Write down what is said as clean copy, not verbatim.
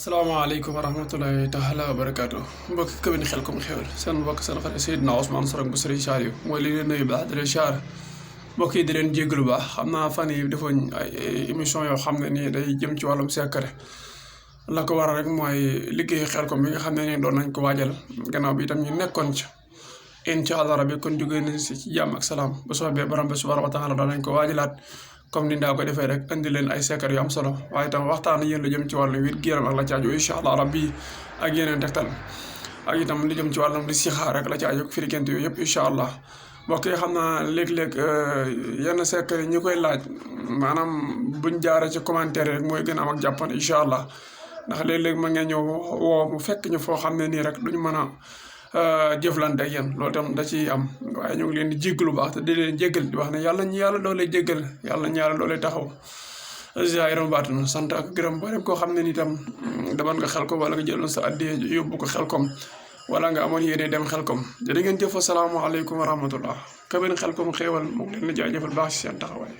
salaamaaleykum wa rahmatulahi taala wa barakaatu mbokki commune Xelcom Xéwal seen mbokk seen xarit Seydina Ousmane Sorong bu Serigne Saliou mooy li leen nuyu baax di leen siyaar mbokk yi di leen jéggalu baax xam naa fan yi defoon ay émission yoo xam ne nii day jëm ci wàllum secret la ko waral rek mooy liggéey Xelcom bi nga xam ne nii doon nañ ko waajal gannaaw bi itam ñu nekkoon ci incha allah rabi kon jógee nañ si ci jàmm ak salaam bu soobee borom bi subhanahu wa taala doon nañ ko waajalaat comme ni ndaa ko defee rek indi leen ay secret yu am solo waaye itam waxtaan yéen lu jëm ci wàllu wér gu yaram ak la caaju incha allah rabbi ak yeneen tegtal ak itam lu jëm ci wàllum li sixaar rek la caaju firigent yooyu yëpp incha allah mbokk yi xam naa léeg-léeg yenn secret ñi koy laaj maanaam buñ jaaree ci commentaire rek mooy gën a am ak jàppan incha allah ndax léeg-léeg ma ngeen ñëw woo mu fekk ñu foo xam ne nii rek duñ mën a jëflante ak yéen loolu tam da ciy am waaye ñu ngi leen di jéggalu baax te di leen jéggal di wax ne yàlla ñu yàlla doole jéggal yàlla ñu yàlla doole taxaw zaahiran baatinan sant ak gërëm boo dem koo xam ne ni tam demoon nga Xelcom wala nga jëloon sa addiya yóbbu ko Xelcom wala nga amoon yéene dem Xelcom jërë ngeen jëf asalaamaaleykum wa rahmatullah commune Xelcom Xéwal mu ngi leen di jaajëfal baax si seen taxawaay